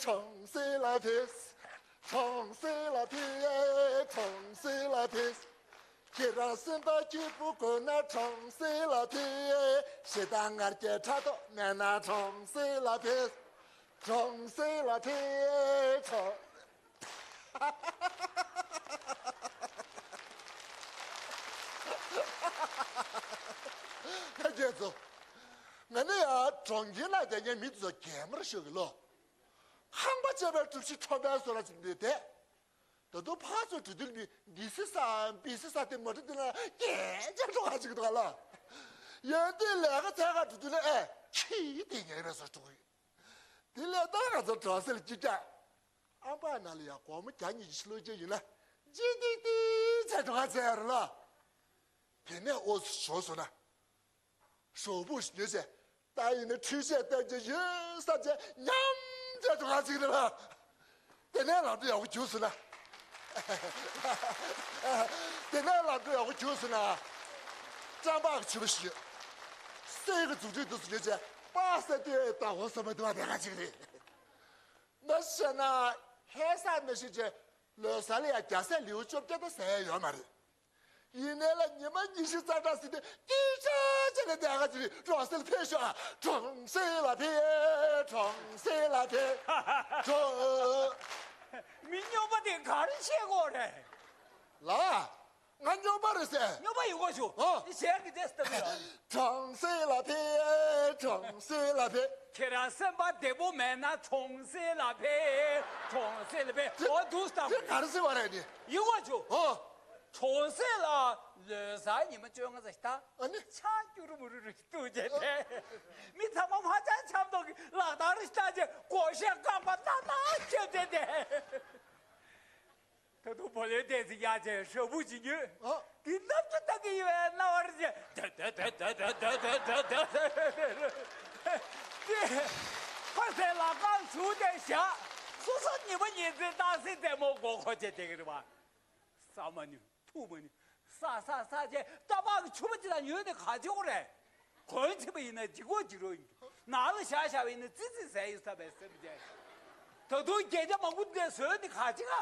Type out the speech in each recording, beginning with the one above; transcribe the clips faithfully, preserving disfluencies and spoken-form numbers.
གྲོང་གསེབ་ལ་ཕེབས། གྲོང་གསེབ་ལ་ཕེབས། གྲོང་གསེབ་ལ་ཕེབས། ཁྱེད་རང་སེམས་པ་སྐྱིད་པོ་དགོས་ན་གྲོང་གསེབ་ལ་ཕེབས། ཞེ་སྡང་ང་རྒྱལ་ཕྲག་དོག་མེད་ན་གྲོང་གསེབ་ལ་ཕེབས། གྲོང་གསེབ་ལ་ཕེབས། གྲོང་ཁ་རྒྱལ་ཚོ། ང་ནི་ཡང་གྲོང་ཁྱེར་ལ་བསྡད་མཁན་མི་ཚོ་གད་མོར་ཤོད་གི་ལོ། ཁང་པ་བཅས་པའི་གྲུ་བཞི་ཁྲོམ་པའི་བཟོ་ལ་ཅིག་འདུས་ཏེ། ད་དུང་ཕར་ཚུར་འགྲོ་དུས་མི་འདི་སི་ས་འདི་སི་ས་དེ་མ་འགྲོ་དུས་ན་སྐད་ཆ་འགྲོ་ག་ཅིག་འདུག་ག་ལ། ཡང་དེ་ལས་ཀ་ཚད་ག་འགྲོ་དུས་ན་ཨེ་ཁྱི་དེ་ཉལ་བའི་བཟོ་འགྲོ་གི། དེ་ལས་ད་ང་ཚོ་གྲོང་གསེབ་ལ་ཅིག་ཀྱང་ཨམ་པ་ནང་ལ་ཡང་སྒོར་མོ་བརྒྱ་ཉི་ཤུ་ལོ་ཅན་ཡིན་ན་ཅི་ཏི་ཏི་བྱས་འགྲོ་ག་ཚད་ཡོད་རེད་ལ། དེ་ནས་འོ་ཞོ་བཟོ་ན། ཞོ་བུ་ཉོས་བྱས། ད་ཡིན་ན་འཕྲུལ་ཆས་བཏོན་གྱི་ཡོད་བསམ་བྱས་ཉམས་བྱས་འགྲོ་ག་ཅིག་རེད་ལ། དེ་ནས་ལམ་འགྲོ་ཡག་པོ་རྒྱུགས་སོང་ན། དེ་ནས་ལམ་འགྲོ་ཡག་པོ་རྒྱུགས་སོང་ན། སྤྱང་པག་གི་ཆུ་བ་ཞིག་ཡོད། སེ་གི་མཛུབ་ཁྲིད་དུ་སུ་ཉོས་བྱས་པགས་སེ་ལྟོས་ད་འོ་ཟ་མ་འདུག་བ་དེ་ག་ཅིག་རེད། མ་བཤད་ན་ཧེ་ས་མི་ཤེས་བྱས་ལོ་ས་ལ་ཡ་རྒྱ་སེ་ལེའུ་བཅོ་བརྒྱད་ད་ཟ་ཡ་ཡོད་མ་རེད། ཡིན་ནའི་ལ་ཉི་མ་ཉི་ཤུ་རྩ་གྲངས་ཟིན་ཏེ་ཏི་ཤ་ཅེ་ལ་དེ་ག་ཅི་རེད། གྲོང་གསེབ་ལ་ཕེབས་ཤོག་གྲོང་གསེབ་ལ་ཕེབས། གྲོང་གསེབ་ལ་ཕེབས། གྲོང་། མི་སྨྱོན་པ་དེ་ག་རེ་བཤད་གོ་རེད། ལ། ང་སྨྱོན་པ་རེད་ཟེར། སྨྱོན་པ་ཡིན་གོ་ཆུ། ཨོ། ཞལ་གྱི་རྗེས་སུ་བསྟབས་ཡོད། གྲོང་གསེབ་ལ་ཕེབས། གྲོང་གསེབ་ལ་ཕེབས། ཁྱེད་རང་སེམས་པ་བདེ་པོ་མེད་ན་གྲོང་གསེབ་ལ་ཕེབས། གྲོང་གསེབ་ལ་ཕེབས། ཨོ་འདུག་སྟངས། དེ་ག་རེ་ཟེར་བ་རེད་ནི། ཡིན་གོ་ཆུ། ཨོ། གྲོང་གསེབ་ལ་ལོ་གསར་ཉི་མ་བཅོ་ལྔ་ཙམ་ཞིག་ད། ཨ་ནི། ཆང་སྐྱུ་རུ་མུ་རུ་རུ་ཞིག་འཐུང་བྱས་ཏེ། མི་ཚང་མ་མ་ཆང་འཆམ་ཐོག་གི་ལག་རྟགས་རེ་ཞིག་བཏགས་བྱས་སྒོར་གཞས་རྐང་པ་ཏག་ཏག་རྒྱབ་བྱས་ཏེ། ད་དུང་བུ་ལོན་ཏོག་ཙམ་གཡར་བྱས་ཞོ་བུ་ཅིག་ཉོས། ཨ། འདི་ནམ་རྒྱུན་ལྟ་གི་ཡོད་པའི་རྣ་བར་བྱས། ཏེ་ཏེ་ཏེ། ཕ་སའི་ལག་ཁང་ཞུགས་ཏེ་བཞག་སོ་སོ་ཉི་མ་ཉིན་མཚན་སྟག་སེང་ལྟད་མོ་མགོ་འཁོར་བྱས་བསྡད་ཀྱི་རེད་པ། ཟ་མ་ནུས། འཐུང་མ་ནུས། ས་ས་ས་བྱས་རྟ་ཕག་གི་ཕྱུ་པ་ཅིག་ལ་ཉོས་ནས་ག་བྱེད་དགོས་རེད། གོན་ཕྱིན་པ་ཡིན་ན་ལྗིད་ཁོག་ལྗིད་རོ་ཡིན། ནང་ལ་བཞག་བཞག་པ་ཡིན་ན་ཙི་ཙི་ཟ་ཡི་ས་བའི་སེམས་ཅན། ད་དུང་བརྒྱ་ཆ་མང་པོ་འདི་བཟོས་ནས་ག་བྱེད་ག་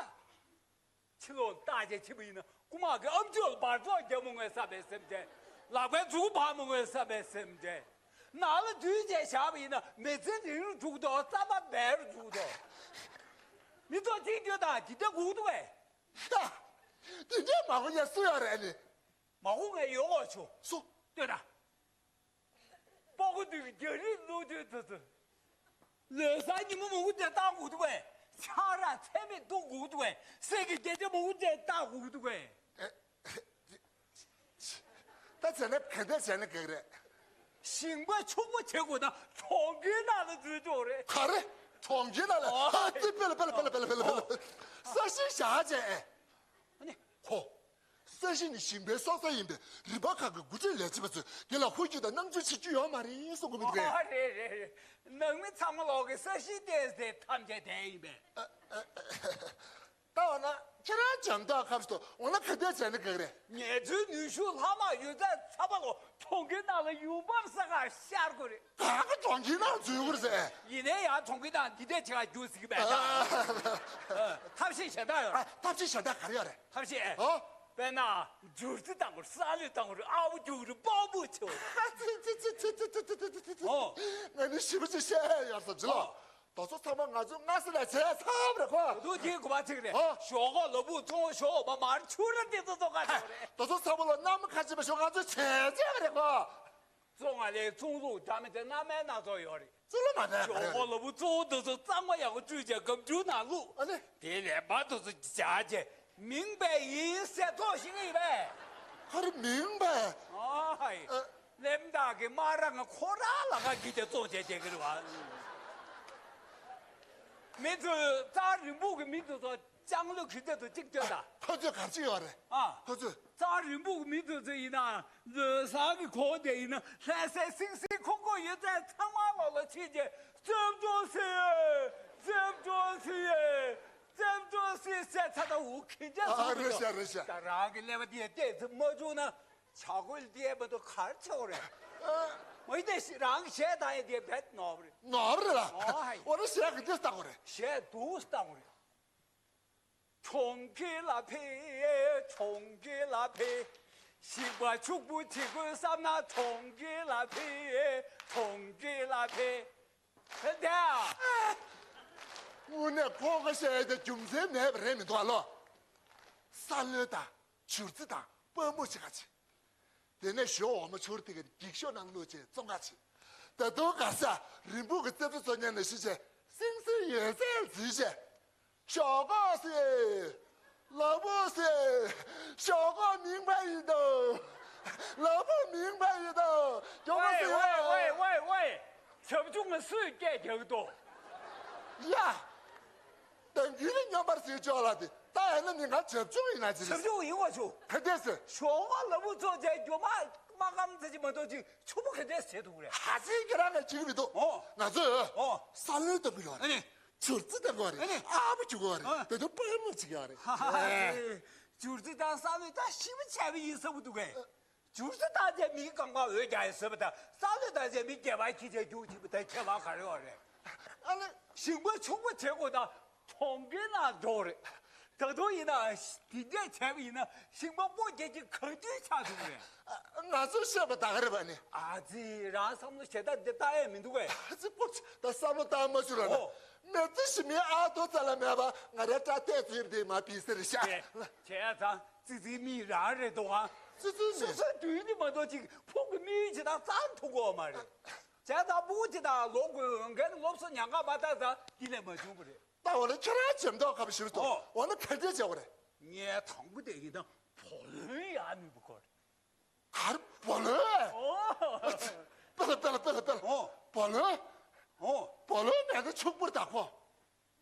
ཕྱི་ལོགས་བཏགས་བྱས་ཕྱིན་པ་ཡིན་ན་རྐུ་མ་གི་ཨམ་ཅོག་ལ་འབར་ཙོག་རྒྱབ་མ་དགོས་ས་བའི་སེམས་ཅན། ལག་པའི་མཛུབ་གུ་འབར་མ་དགོས་ས་བའི་སེམས་ཅན། ནང་ལ་འདུས་བྱས་བཞག་པ་ཡིན་ན་མི་ཚེ་རིང་རུ་འགྲོ་གི་འདུག་རྩམ་པ་འབལ་རུ་འགྲོ་གི་འདུག་མི་ཚོགས་གཅིག་བསྡུས་དང་འདི་འདྲ་སྒུག་འདུག་གས། ཧ། དེ་འདྲའི་མ་གོ་ཡ་སུ་ཡོད་རེད་ནི། མ་གོ་ངས་ཡོད་གོ་ཆུ། སུ། ལྟོས་དང་། སྤོ་གོ་དུས་རྒྱ་རིགས་སློབ་ཐོན་དུ་དུ། ལོ་གསར་ཉིན་མོ་མང་པོ་དེ་བཏང་དགོས་འདུག་གས། ཆང་རག་ཚད་མེད་འཐུང་དགོས་འདུག་གས། སེམས་ཀྱི་སྐད་ཆ་མང་པོ་དེ་བཏང་དགོས་འདུག་གས། ད་བྱས་ན་ག་འདྲ་བྱས་ན་གེགས་རེད། ཞིང་པ་ཕྱུག་པོ་བྱེད་དགོས་ན་གྲོང་ཁྱེར་ནང་ལ་འཛུལ་འགྲོ་རེད། ག་རེ། གྲོང་ཁྱེར་ནང་ལ། ཨོ། ཨ་ཙི་པེ་ལ་པེ་ལ་པེ་ལ་པེ་ལ་པེ་ལ། ཨོ། ས་ཞིང་བཞག་བྱས། ཨ་ནི། ཧོ། ས་ཞིང་ནི་ཞིང་པའི་སྲོག་རྩ་ཡིན་པས་རི་པ་ཁག་གི་འགོ་ཁྲིད་ལས་བྱེད་པ་ཚོས་དེ་ལ་ཧུར་བརྒྱུད་དང་སྣང་ཆུང་བྱེད་རྒྱུ་ཡོད་མ་རེད་གསུང་གི་མི་འདུག་གས། ཨ་རེད་རེད་རེད། ནང་མི་ཚང་མ་ལོག་གི་ས་ཞིང་བལྟས་ཟེར་ཐམས་ཅད་བསྡད་ཡིན་པས། ད་འོ་ན་ཁྱེད་རང་འཇམ་ཐག་ཁ་བཞི་ཐོག་འོ་ན་ག་འདྲ་བྱས་ན་གེགས་རེད། ངལ་རྩོལ་ནུས་ཤུགས་ལྷག་མ་ཡོད་ཚད་ཚང་མ་ལོག་གྲོང་ཁྱེར་ནང་ལ་ཡུལ་འབབ་ས་ག་ཤར་དགོས་རེད། ག་ག་གྲོང་ཁྱེར་ནང་འཛུལ་དགོས་རེད་ཟེར། ཡིན་ནའི་ཡང་གྲོང་ཁྱེར་ནང་འདི་འདྲས་བྱེད་ག་རྒྱུགས་སྲིད་ཀྱི་མེད་ད། ཨ། ཐབས་ཤེས་གཞན་དག་ཡོད་རེད། ཨ། ཐབས་ཤེས་གཞན་དག་ག་རེ་ཡོད་རེད། ཐབས་ཤེས། ཨོ། དཔེར་ན་འཇུར་རྩི་བཏང་དགོས་རེད། ས་ལུད་བཏང་དགོས་རེད། ཨ་བོ་རྒྱུག་རེད། པགས་པོ་ཆེ་བ་རེད། ཨོ། ང་ནི་ཞིབ་པོ་ཅིག་བཤད་ཡ་ཡོད་བསམ་གྱི་ལ། ཨོ། དེ་ཚོ་ཚང་མ་ང་ཚོའི་སྔ་ས་ནས་བྱས་ཚར་བ་རེད་ཁོ། དུ་དེའི་གོ་བ་ཚིག་རེད། ཨོ། ཞོག་ཁོག་ལ་ཕུག་ཚོང་ཞོག་མ་མར་ཆུ་ར་དེ་ཚོ་ཚོ་ག་ཚོད་རེད། དེ་ཚོ་ཚང་མ་ལ་གནམ་ཁ་ཅིག་མ་ཞོག་ང་ཚོས་བྱས་བྱས་པ་རེད་ཁོ། བཙོང་བ་ལས་བཙོང་ལུགས་འདྲ་མི་འདྲ་སྣ་མིན་སྣ་ཚོགས་ཡོད་རེད། བཙོང་ལུགས་མ་འདྲ་ག་རེ་ཞོག་ཁོག་ལ་ཕུག་བཙོང་དེ་ཚོ་གཙང་མ་ཡག་པོ་བཅུས་བྱས་སྒམ་ཆུང་ནང་བླུགས། ཨ་ནི། དེ་ལས་མར་དེ་ཚོ་བྱས་བྱས་མིང་པས་ཡིན་ཟེར་ཐོག་ཤེས་ཀྱི་ཡིན་པས། ཁ་རི་མིང་པས། ཨ་ཧའི། ཨ། ལེམ་བདག་གི་སྨ་ར་ང་ཁོ་རང་ལ་ཁ་གིས་དེ་བཙོང་བྱས་བསྡད་ཀྱི་རེད་བ། མི་ཚོས་རྩ་རིང་པོ་གི་མི་དེ་ཚོ་ལྕང་ལོ་གི་རྩེ་དུ་གཅིག་བསྐྱོན་དང་། ཁོ་ཚོས་ག་རེ་བྱས་ཡོད་རེད། ཨ། ཁོ་ཚོས། རྩ་རིང་པོ་གི་མི་དེ་ཚོ་ཡིན་ན་ལོ་གསར་གི་གོང་དེ་ཡིན་ན་ལྷ་སའི་སིང་སིང་ཁོག་ཁོག་ཡོད་ཚད་ཚང་མ་ལོག་ལ་ཕྱིན་རྗེས་རྩེད་འགྲོ་སི། རྩེད་འགྲོ་སི། རྩེད་འགྲོ་སི་ཟེར་ཚ་ད་འུ་གི་འཇའ་ཨ། ཟུག་རེད་ཤག་རེད་ཤག་ད་རང་གི་ཀླད་པ་འདི་ཡ་བལྟས་ཚེ་མ་བྱུང་ན་བྱ་རྒོད་འདི་ཡ་མ་གཏོགས་ག་རེ་ཆེ་བ་རེད། ཨ། ངོ་ཡི་དེ་རང་གཞས་བཏང་ཡི་དེ་བེད་ནོར་བ་རེད། ནོར་བ་རེད་ལ། ཨོ་ཧའི། འོ་ན་གཞས་ག་འདྲས་བཏང་དགོས་རེད། གཞས་སྡུག་བཏང་དགོས་རེད། གྲོང་ཁྱེར་ལ་ཕེབས། གྲོང་ཁྱེར་ལ་ཕེབས། ཞིང་པ་ཕྱུག་པོ་བྱེད་དགོས་བསམ་ན། གྲོང་ཁྱེར་ལ་ཕེབས། གྲོང་ཁྱེར་ལ་ཕེབས། ཕེབས་དེ། དངོས་གནས་ཁོ་ག་བཤད་ཡ་དེ་རྒྱུ་མཚན་མེད་པ་རེད་མི་འདུག་ཨ་ལོ། ས་ལོན་དང་བྱུར་རྩི་དང་པགས་མོ་ཆེ་ཁ་ཆེ། དེ་ནས་ཞོ་འོ་མ་ཆུར་དེ་ག་འགྱིག་ཤོག་ནང་བླུགས་བྱས་བཙོང་ཁ་ཆེ། ད་དུང་ག་ས་རིན་སྤུངས་ཀྱི་རྩེ་ཕུད་བཙོང་མཁན་ནང་བཞིན་བྱས་སིང་སིང་ཡོད་ཚད་འཛུལ་བྱས། ཞོག་ཁོག་སེ། ལ་ཕུག་སེ། ཞོག་ཁོག་མིང་པ་ཡིན་དོ། ལ་ཕུག་མིང་པ་ཡིན་དོ། ཞོག་ཁོག་སེ། ཝེ་ཝེ་ཝེ་ཝེ། བྱབ་ཆུང་ང་སུས་སྐད་རྒྱག་གི་འདུག་ཡ། ད་འདི་ནི་སྙོམས་པར་ཟེར་ཅོག་ལ་དེ་ད་ཡང་ན་མི་ང་བྱབ་ཆུང་ཡིན་ན་ཅི་རེད། བྱབ་ཆུང་ཡིན་བ་ཆུ། ག་འདྲས་ཟེར། ཞོག་ཁོག་ལ་ཕུག་ཚོ་བྱས་རྒྱུ་མ་མ་སྐམ་ཚ་ཅི་མ་གཏོགས་ཅིག་ཆུ་བོ་ག་འདྲས་བྱེད་ཐུབ་རེད། ཧ་ཅང་ཁྱེད་རང་ལ་བྱེད་ཀྱི་མི་འདུག་ཨོ། ང་ཚོས་ཨོ། ས་ལོན་བཏང་གི་ཡོད་རེད། ཨ་ནི། བྱུར་རྩི་བཏང་གི་ཡོད་རེད། ཨ་ནི། ཨ་ཕོ་བྱུག་གི་ཡོད་རེད། ཨ། དེ་ཚོ་པགས་མོ་བྱེད་ཀྱི་ཡོད་རེད། ཧ་ཧ་ཧ། བྱུར་རྩི་དང་ས་ལོན་དང་ཤི་བ་བྱས་པ་ཡིན་ས་བོ་འདུག་གས། བྱུར་རྩི་བཏང་བྱས་མིའི་རྐང་པ་འོད་རྒྱག་ཡ་བཟོས་པ་དང་ས་ལོན་བཏང་བྱས་མི་སྐེད་པ་ཁྱི་བྱས་རྒྱུག་བྱེད་པ་དང་ཁྱད་པར་ག་རེ་ཡོད་རེད། ཨ་ནི། ཞིང་པ་ཕྱུག་པོ་བྱེད་དགོས་དང་གྲོང་ཁྱེར་ནང་འགྲོ་རེད། ད་དུང་ཡིན་ན་དེ་འདྲས་བྱས་པ་ཡིན་ན་ཞིང་པ་སྤོ་རྒྱག་གི་ག་དུས་ཆགས་ཐུབ་རེད། ཨ། ང་ཚོས་བཤད་པ་ད་ག་རེད་པ་ནི། ཨ་ཙི་རང་བསམ་བློ་ཞེ་དྲག་འདི་བཏང་ཡས་མི་འདུག་གས། ཨ་ཙི་སྤོ་ད་བསམ་བློ་བཏང་མ་བཅུག་ར་ན། ཨོ། མེ་ཙི་ཞི་མིའི་ཨ་ཐོ་རྩ་ལ་མེད་པ་ང་རའི་སྐྲ་ཐད་ཚོད་དེ་མ་ཕི་སེ་རེད་ཤག་བྱས་ཙང་ཙི་ཙི་མི་རང་རེད་འདུག་ཨང་། ཙི་ཙི་མི། སོ་སོའི་དུས་ནི་མ་གཏོགས་ཅིག་ཕུག་གི་མི་ཡུལ་ཇི་ལྟར་གཙང་ཐུབ་ཀྱི་ཡོད་མ་རེད། བྱས་ཙང་ཕྲུ་གུ་ཇི་ལྟར་ལོ་དགུའི་འོས་འགན་སློབ་གསོ་ཉམས་ཁ་མ་བཏང་ཙང་འདི་ལས་མ་བྱུང་བ་རེད། ད་འོ་ན་ཁྱེད་རང་འཇམ་ཐོག་ཁ་པ་ཞིག་འདུག་ཨོ། འོ་ན་ག་འདྲས་བྱས་པ་རེད། ངས་དང་པོ་དེ་ཡིན་ན་བུ་ལོན་ཡག་ནུས་པ་དགོས་རེད། གར་བུ་ལོན། ཨོ། པེ་ལ་པེ་ལ་པེ་ལ་པེ་ལ། ཨོ། བུ་ལོན། ཨོ། བུ་ལོན་མེད་ན་ཕྱུག་པོར་བདག་པོ།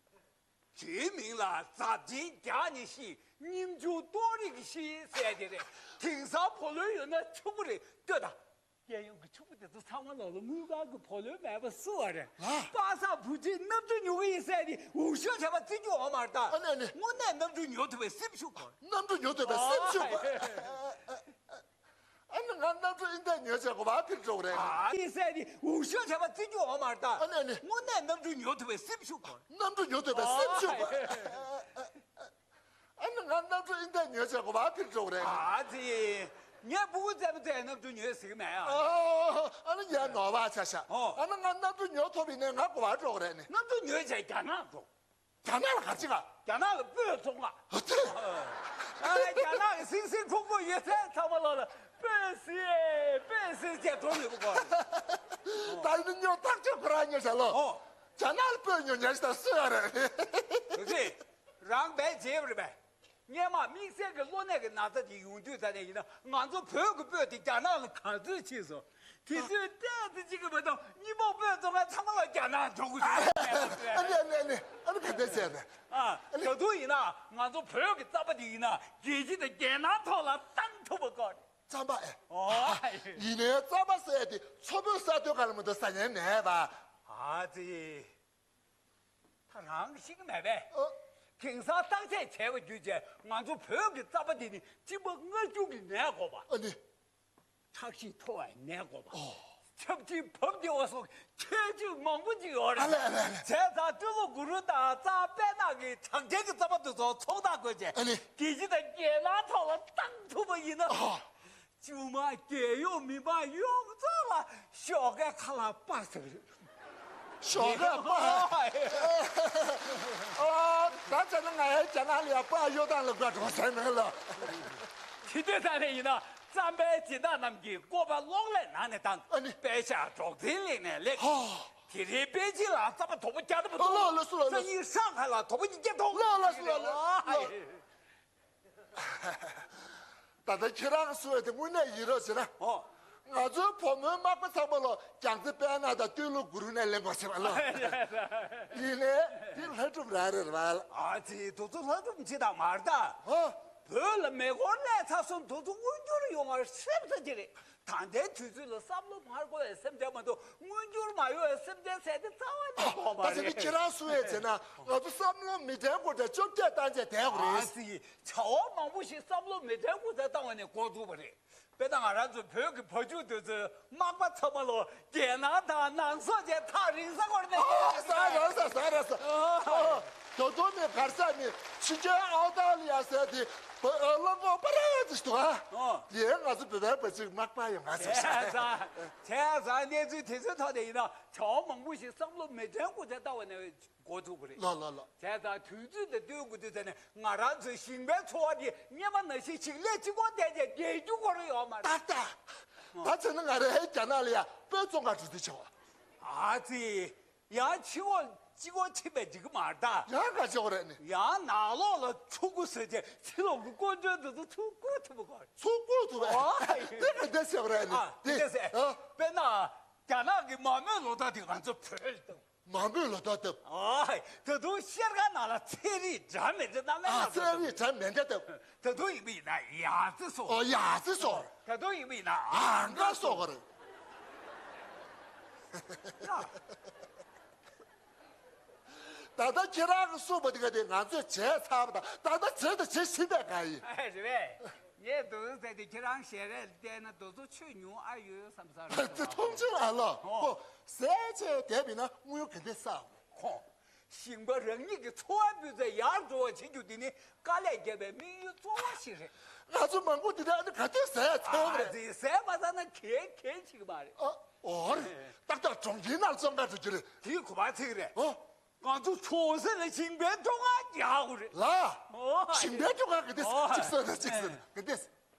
དེའི་མིང་ལ་རྫབ་ཆེན་རྒྱག་ནི་ཤི། སྙིང་ཆུང་ལྟོགས་རིགས་ཤི་ཟེར་དེ་རེད། དེང་སང་བུ་ལོན་ཡོད་ན་ཕྱུག་པོ་རེད་ལྟོས་དང་། རྒྱལ་ཡོངས་ཀྱི་ཕྱུག་པོ་དེ་ཚོ་ཚང་མ་ལོག་ལ་དངུལ་ཁང་གི་བུ་ལོན་མེད་པ་སུ་བ་རེད། ཨ། པ་སངས་བུ་ཆེན་གནམ་གྲུ་ཉོ་གི་ཡིན་ཟེར་ནི་འུར་ཤོད་བྱས་པ་བརྩི་རྒྱུ་འོ་མ་རེད་ད། ཨ་ནི་ཨ་ནི། དངོས་གནས་གནམ་གྲུ་ཉོ་ཐུབ་པའི་སེམས་ཤུགས་དགོས། གནམ་གྲུ་ཉོ་ཐུབ་པའི་སེམས་ཤུགས་དགོས། ཨ། ཨ་ནི་ང་གནམ་གྲུ་ཨིན་ཏེ་ཉོས་བྱས་གོ་བ་ཕིར་འགྲོ་གི་རེད། ཨ། ཡིན་ཟེར་ནི་འུར་ཤོད་བྱས་པ་བརྩི་རྒྱུ་འོ་མ་རེད་ད། ཨ་ནི་ཨ་ནི། དངོས་གནས་གནམ་གྲུ་ཉོ་ཐུབ་པའི་སེམས་ཤུགས་དགོས། གནམ་གྲུ་ཉོ་ཐུབ་པའི་སེམས་ཤུགས་དགོས། ཨ། ཨ་ནི་ང་གནམ་གྲུ་ཨིན་ཏེ་ཉོས་བྱས་གོ་བ་ཕིར་འགྲོ་གི་རེད། ཨ་ཙི། ངས་ཕྲུ་གུ་བཙས་པ་ཚོས་གནམ་གྲུ་ཉོས་ཟེར་གི་མེད་ཨ། ཨ་ནི་ངས་ནོར་བ་ཆ་ཤག་ཨོ། ཨ་ནི་ང་གནམ་གྲུ་ཉོ་ཐུབ་པ་ཡིན་ནའི་ང་གོ་བ་འགྲོ་གི་རེད་ནི། གནམ་གྲུ་ཉོས་བྱས་རྒྱ་ནག་འགྲོ། རྒྱ་ནག་ལ་ག་ཅི་ག་རྒྱ་ནག་ལ་སྤོས་བཙོང་ག་ཨ་ཙི། ཨ། རྒྱ་ནག་གི་སིང་སིང་ཕྲུག་པོ་ཡོད་ཚད་ཚང་མ་ལོག་ལ་སྤོས་སི་སྤོས་སི་བྱས་འགྲོ་ནུས་པ་དགོས། ད་ཡིན་ན་ཉོ་ཐག་ཆོད་ཁོ་རང་ཉོ་བྱ་ལོ། ཨོ། རྒྱ་ནག་ལ་སྤོས་ཉོ་ཉན་ཞིག་དང་སུ་ཡོད་རེད། ཨ་ཙི། རང་བས་བརྗེད་པ་རེད་པས། སྔས་མ་དམིགས་བསལ་གྱི་གློ་ནད་ཀྱི་ན་ཚ་ཅིག་ཡོང་དུས་ཙ་ནས་ཡིན་ན་ང་ཚོ་བོད་ཀྱི་སྤོས་དེ་རྒྱ་ནག་ལ་ག་ཚོད་ཕྱིན་སོང་། དེ་ཚོས་ཏོག་ཙམ་ཅིག་གི་མ་གཏོགས་གཉིས་པོ་སྤོས་བཙོང་མཁན་ཚང་མ་ལ་རྒྱ་ནག་འགྲོ་དགོས་ཨ་ནི་ཨ་ནི་ཨ་ནི་ཨ་ནི་ག་འདྲ་བྱས་རེད། ཨ། ད་དུང་ཡིན་ན་ང་ཚོ་བོད་ཀྱི་རྩམ་པ་དེ་ཡིན་ན་རྒྱལ་སྤྱི་དང་རྒྱལ་ནང་ཐོག་ལ་བཏང་ཐུབ་པ་དགོས་རེད། རྩམ་པ་ཨེ། ཨོ། ཡིན་ནའི་རྩམ་པ་ཟེར་ཡ་དེ་མཚོ་བོད་ས་མཐོའི་ཁ་ལ་མ་གཏོགས་ཟ་མཁན་མེད་པ། ཨ་ཙི། ད་རང་གིས་ཤེས་ཀྱི་མེད་པས། ཨ། དེང་སང་བརྟག་དཔྱད་བྱས་པ་བརྒྱུད་བྱས་ང་ཚོ་བོད་ཀྱི་རྩམ་པ་འདི་ནི་གཅིན་པ་མངར་སྐྱུར་གྱི་ནད་འགོག་པ། ཨ་ནི། ཁྲག་ཤེད་མཐོ་བའི་ནད་འགོག་པ། ཨོ། ཆབ་ཆེན་བབས་བདེ་བ་སོགས་ཁྱད་ཆོས་མང་པོ་ཅིག་ཡོད་རེད། ཨ་ལས་ཨ་ལས་ཨ་ལས། བྱས་ཙང་སྤྲེལ་ལོ་དགུ་རུ་དང་རྩམ་པ་དཔལ་ནག་གི་གྲགས་ཅན་གྱི་རྩམ་པ་འདི་ཚོ་ཚོང་རྟགས་བཀོད་བྱས། ཨ་ནི། རྒྱལ་སྤྱི་དང་རྒྱལ་ནང་ཐོག་ལ་བཏང་ཐུབ་པ་ཡིན་ན། ཨོ། ཅུང་མ་རྒྱལ་ཡོངས་མི་མང་ཡོངས་རྫོགས་ལ་ཞོགས་ཀའི་ཁ་ལག་སྤར་ཟེར་གི་རེད། ཞོགས་ཀའི་སྤར། ཨ། ད་བྱས་ན་ང་ཡང་རྒྱ་ནག་ལ་ཡང་སྤར་གཡོ་སྟངས་ལ་དགའ་འགྲོ་ཟེར་ནས་ལ། དེ་དུས་ད་ནས་ཡིན་ན་རྩམ་པའི་སྦྱིན་བདག་རྣམས་ཀྱིས་བཀོད་པ་གློག་ཀླད་ནང་ནས་བཏང་། ཨ་ནི། པད་ཤག་སྒྲོག་འཛིན་གླིང་ནས་ལེགས། ཧོ། དེ་རིང་པེ་ཅིན་ལ་རྩམ་པ་དོ་པོ་བརྒྱ་ཐམ་པ་ལོ་ལོ་ལོ་སུ་ལོ་ལོ། སང་ཉིན་ཧྲང་ཧའེ་ལ་དོ་པོ་ཉིས་བརྒྱ་ཐོབ། ལོ་ལོ་སུ་ལོ་ལོ། ཨ། ད་ལྟ་ཁྱེད་རང་གསུང་བའི་དེ་དངོས་གནས་ཡིན་རོགས་བྱེད་ན། ཨོ། ང་ཚོའི་བུ་མོའི་མག་པ་ཚང་མ་ལོ་རྒྱལ་རྩེ་དཔལ་ནག་དང་སྟོད་ལུང་དགུ་རུ་ནས་ལེན་དགོས་ཟེར་བ་ལོ། ཡིན་ནའི་དེ་ལྷ་སྒྲུབ་རང་རེད་བ། ཨ་ཙི་དུ་ཚོ་ལྷ་སྒྲུབ་ཅི་དང་མ་རེད་ད། ཨོ། བོད་ལ་མེ་འཁོར་གནས་ཚར་སོང་དུ་ཚོ་མངོན་འགྱུར་ཡོང་བར་སེམས་ས་ཅི་རེད། ད་ལྟའི་དུས་ཚོད་ལ་བསམ་བློ་མ་འཁོར་བའི་སེམས་ཅན་མ་གཏོགས་མངོན་འགྱུར་མ་ཡོང་བའི་སེམས་ཅན་ཟེར་དེ་རྩ་བ་ནས་དགོས་མ་ད་ཟེར་ནས་རེད། ཁྱེད་རང་གསུང་ཡས་བྱས་ན་ང་ཚོ་བསམ་བློ་མི་དྲན་དགོས་གྲལ་བཅོ་བརྒྱད་བཏང་བྱས་བསྡད་དགོས་རེད། ཨ་ཙི། བྱ་བ་མང་པོ་ཞིག་བསམ་བློ་མི་དྲན་དགོས་ཚད་བཏང་བ་ནས་འགོ་འཛུགས་པ་རེད། དཔེར་ན་ང་རང་ཚོ་བོད་ཀྱི་བ་ཕྱུགས་དེ་ཚོའི་མག་པ་ཚང་མ་ལོ་རྒྱལ་ནང་དང་ནང་སོག་བྱས་ཐག་རིང་ས་སྐོར་ནས། ཨ་ཟ་ར་ཟ་ཟ་ར་ཟ། ཨ། ཨ། ད་དུང་ནི་གར་ས་ནི་ཕྱི་རྒྱལ་ཨའོ་སྟྲ་ལི་ཡ་ཟེར་དེ་བ་ཨ་ལོ་ངོ་པ་ར་ཡ་ཟེར་འདུག་ཨ། ཨོ། དེ་ང་ཚོ་བོད་པའི་བ་ཕྱུགས་མག་པ་ཡོད་ང་ཚོ་བྱས་ཙང་བྱས་ཙང་གནས་ཚུལ་དེ་ཚོའི་ཐོག་ནས་ཡིན་ན་བྱ་བ་མང་པོ་ཞིག་བསམ་བློ་མི་དྲན་དགོས་ཚེ་ལྟ་བ་ནས། འགོ་ཚུགས་པ་རེད། ལགས་ལགས་ལགས། བྱས་ཙང་དུས་ཚོད་དང་བསྟུན་དགོས་དུས་ཙམ་ནས་ང་རང་ཚོའི་ཞིང་པའི་འཚོ་བ་འདི་སྔོན་མ་ནང་བཞིན་ཞིང་ལས་གཅིག་པོ་བསྡད་བྱས་བསྡད་རྒྱུ་ཁོ་རང་ཡོད་མ་རེད། ཏག་ཏག། ད་བྱས་ན་ང་རང་རྒྱ་ནག་ལ་ཡ་སྤོས་བཙོང་ག་འགྲོ་དུས་བྱ་བ། ཨ་ཙི། ཡང་ཕྱི་ལོགས་གཅིག་པོ་ཕྱིན་པས་འགྲིག་གི་མ་རེད་ད། ཡང་ག་བྱེད་དགོས་རེད་ནི། ཡང་ནང་ལོགས་ལ་ཚུར་རྒོལ་བཟོས་བྱས་ཕྱི་ལོགས་ཀྱི་དཀོན་མཆོག་འདི་ཚོ་ཚུར་རྒོལ་ཐུབ་པ་དགོས་རེད། ཚུར་རྒོལ་ཐུབ་པ། ཨོ། དེ་ག་འདྲ་བྱེད་དགོས་རེད་ནི། ཨ། དེ་འདྲ་ཟེར། ཨ། དཔེར་ན་རྒྱ་ནག་གི་མ་རྨོས་ལོ་ཏོག་དེ་ང་ཚོ་བོད་ལ་བཏབ། མ་རྨོས་ལོ་ཏོག་བཏབ། ཨོ། ད་དུང་ཤེལ་དཀར་ནང་ལ་ཚན་རིག་འདྲ་མི་འདྲ་རྣམ་པ་ཨ། སྣ་ཚོགས་ཚན་རིག་འདྲ་མི་འདྲ་བཏབ། ད་དུང་ཡིན་པ་ཡིན་ན་ཡ་ཙི་སོ། ཨོ། ཡ་ཙི་སོ། ད་དུང་ཡིན་པ་ཡིན་ན་ཨ་མགར་སོ་ག་རེད། ད་ལྟ་ཁྱེད་རང་གིས་གསུངས་པ་དེ་ག་དེ་ང་ཚོས་བྱས་ཚར་བ་དང་ད་ལྟ་བྱས་དང་བྱེད་བཞིན་པའི་གང་ཡིན། ཨ། རེད་པས། ངས་དེ་ཚོ་ཟེར་ཏེ་ཁྱེད་རང་ཞལ་རས་བལྟས་ན་དེ་ཚོ་ཆོས་ཉུང་ཨ་ཡོད་བསམ་ས་རེད། དེ་མཐོང་ཆེན་ཨ་ལ། ཨོ། ཁོ་ཟས་བཅད་བསྡད་པ་ཡིན་ན་དངུལ་ག་འདྲས་བསགས། ཁོ། ཞིང་པ་རང་ཉིད་ཀྱི་འཚོ་བ་སྤུས་ཚད་ཡར་འགྲོ་བ་བྱེད་རྒྱུ་དེ་ནི་དཀའ་ལས་བརྒྱབ་པའི་དམིགས་ཡུལ་གཙོ་བོ་ཞིག་རེད། ང་ཚོ་མང་པོ་འདི་འདྲ་ཨ་ནི་ག་དུས་ཟས་ཚར་བ་རེད། ཨ་ཙི། ཟས་མ་ཚར་ན་གས་གས་བྱེད་ཀྱི་མ་རེད། ཨ། ཨོ་རེད། ཏག་ཏག་གྲོང་ཁྱེར་ནང་བཙོང་ག་འགྲོ་རྒྱུ་རེད། དེའི་གོ་བ་ཚིག་རེད། ཨོ། ང་ཚོ་གྲོང་གསེབ་ལ་ཞིང་པའི་སྤྲོ་ཁང་རྒྱག་དགོས་རེད། ལགས། ཨོ། ཞིང་པའི་སྤྲོ་ཁང་གི་དེ་ཨོ། གཅིག་གསོལ་དང་གཅིག་གསོལ་གི་དེ།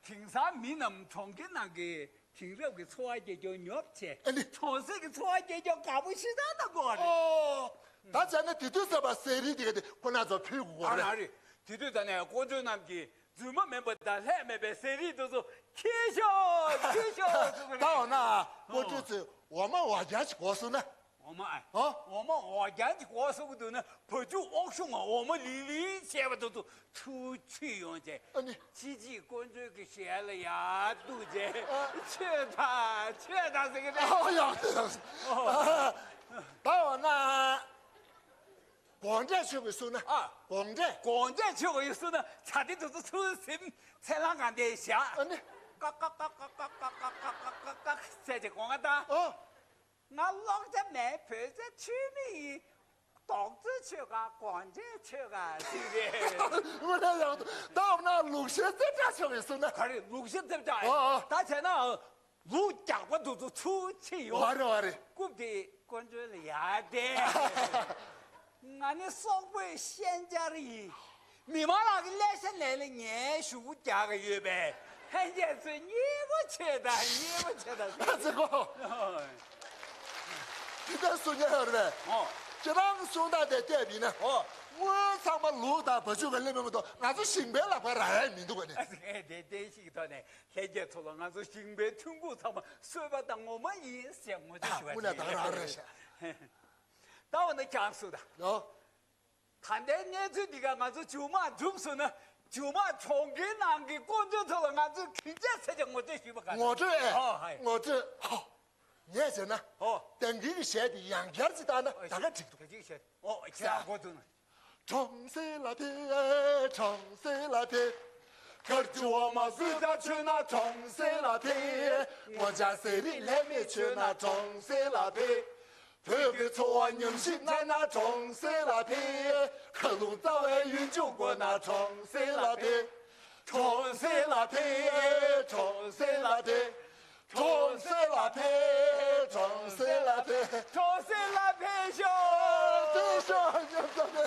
དེང་སང་མི་རྣམས་གྲོང་ཁྱེར་ནང་གི་དེང་རབས་ཀྱི་འཚོ་བ་སྐྱེལ་རྒྱུར་ཉོབ་བྱས། ཨ་ནི། གྲོང་གསེབ་ཀྱི་འཚོ་བ་སྐྱེལ་རྒྱུར་དགའ་པོ་ཞེ་དྲག་གནང་གི་ཡོད་རེད། ཨོ། ད་བྱས་ན་དེ་དུས་ཟ་བའི་ཟས་རིགས་དེ་ག་དེ་ཁོ་ན་ཚོ་ཕུལ་དགོས་རེད། ཨ་རེད། དེ་དུས་ད་ནས་དཀོན་མཆོག་རྣམས་ཀྱིས་རྫུན་མ་མིན་པ་དང་ལྷད་མེད་པའི་ཟས་རིགས་དེ་ཚོ་ཁྱེར་ཤོག་ཁྱེར་ཤོག་ཟེར་གི་རེད། ད་འོ་ན་དཀོན་མཆོག་ཚོས་འོ་མ་འོ་རྒྱན་ཞིག་དགོས་སོང་ན། འོ་མ་ཨ། ཨོ། འོ་མ་འོ་རྒྱན་གྱི་སྐོར་གསུང་གི་འདུག་ན་བ་ཕྱུགས་དབུགས་དབྱུང་བ་འོ་མ་ལི་ལི་བྱས་པ་དེ་ཚོ་ཚུར་ཁྲིད་ཡོང་བྱས། ཨ་ནི། ཅི་ཅི་དཀོན་མཆོག་གི་ཞལ་ལ་ཡར་གཏུགས་བྱས། ཨ། མཆོད་དང་མཆོད་དང་ཟེར་གི་རེད། ཨོ་ཡ། ད་འོ་ན། དགོང་དྲོ་མཆོད་དགོས་གསུང་ན། ཨ། དགོང་དྲོ། དགོང་དྲོ་མཆོད་དགོས་གསུང་ན་བྱ་དེ་ཚོ་ཚུར་ཟིན་ཚེ་ལང་གང་དེ་བཞག་ཨ་ནི། ཀ་ཀ་ཀ་ཟེར་བྱས་སྒོ་ང་བཏང་། ཨོ། ང་ཀློག་བྱ་མེད། བོད་ཆས་མཆོད་མེ་ཡིན། རྡོག་རྫིས་མཆོད་ག་དགོང་དྲོ་མཆོད་ག་ཟེར་རེད། དངོས་གནས་ཡག་འདུག་ད་འོ་ན་ལུག་ཤ་རྩེ་བྲག་མཆོད་གི་གསུང་ན། ག་རེ་ལུག་ཤ་རྩེ་བྲག་ཨོ་ཨོ། ད་བྱས་ན་ལུག་རྒྱགས་པ་དེ་ཚོ་ཚུར་ཁྲིད་ཡོང་། ཨ་རེད་ཨ་རེད། རྐུབ་དེ་དཀོན་མཆོག་ལ་ཡར་བསྟན། ང་ནི་སོག་པོའི་ཤན་སྦྱར་ཡིན། མི་མང་ལག་གི་ཀླད་ཤ་ལེན་ལ་ངས་ཞུ་སྒོ་རྒྱག་གི་ཡོད་པས། ལྷན་རྒྱས་ཚོས་མཉེས་པོ་བྱེད་དང་། མཉེས་པོ་བྱེད་དང་། ཨ་ཙི་གོ། ཨོ། དེ་ལྟར་གསུང་མཁན་ཡོད་རེད་པས། ཨོ། ཁྱེད་རང་གི་གསུང་སྟངས་དེ་བལྟས་པ་ཡིན་ན། ཨོ། དངུལ་ཚང་མ་ལུག་དང་བ་ཕྱུགས་ལ་སླེབས་པ་མ་གཏོགས་ང་ཚོ་ཞིང་པའི་ལག་པར་རག་ཡ་མི་འདུག་ག་ནི། ཨ་ཙི། ངས་དེ་བསྟན་བཤིག་གི་ཐོག་ནས་ལྷན་རྒྱས་ཚོ་ལ་ང་ཚོ་ཞིང་པའི་ཐོན་ཁུངས་ཚང་མ་གསོལ་བ་དང་ངོ་མ་ཡིན་ཞེས་ངོ་སྤྲོད་ཞུ་བ་དངོས་གནས་ད་རང་རེད་ཤག་ད་འོ་ན་ཁྱེད་རང་གསུང་དང་། ཨོ། ད་ལྟའི་གནས་ཚུལ་འདི་ག་ང་ཚོ་མཇུག་མ་གྲུབ་སོང་ན་མཇུག་མ་གྲོང་ཁྱེར་ནང་གི་དཀོན་མཆོག་ཚོ་ལ་ང་ཚོས་གུས་ཕྱག་འཚལ་ཏེ་ངོ་སྤྲོད་ཞུས་པ་ག་ངོ་སྤྲོད་ཨེ། ཨོ་ཧའི། ངོ་སྤྲོད་ཨོ། ངས་བྱས་ན། ཨོ། དེང་གི་གཞས་དེ་ཡང་བསྐྱར་ཅིག་བཏང་ན་ད་ག་འགྲིག་འདུག་དེ་གཅིག་བྱས། ཨོ་ཁྱེད་རང་གོ་འདུག་ན། གྲོང་གསེབ་ལ་ཕེབས། གྲོང་གསེབ་ལ་ཕེབས། གར་ཆུ་འོ་མ་སུ་ཇ་མཆོད་ན་གྲོང་གསེབ་ལ་ཕེབས། ངོ་ཇ་ཟས་རིགས་ལྷད་མེད་མཆོད་ན་གྲོང་གསེབ་ལ་ཕེབས། བོད་ཀྱི་འཚོ་བ་ཉམས་ཞིབ་གནང་ན་གྲོང་གསེབ་ལ་ཕེབས། མཁའ་རླུང་རྩ་བའི་ཡུལ་ལྗོངས་དགོས་ན་གྲོང་གསེབ་ལ་ཕེབས། གྲོང་གསེབ་ལ་ཕེབས། གྲོང་གསེབ་ལ་ཕེབས། གྲོང་གསེབ་ལ་ཕེབས། གྲོང་གསེབ་ལ་ཕེབས། གྲོང་གསེབ་ལ་ཕེབས་ཤོག་ཕེབས་ཤོག་ཉམས་ཚོད།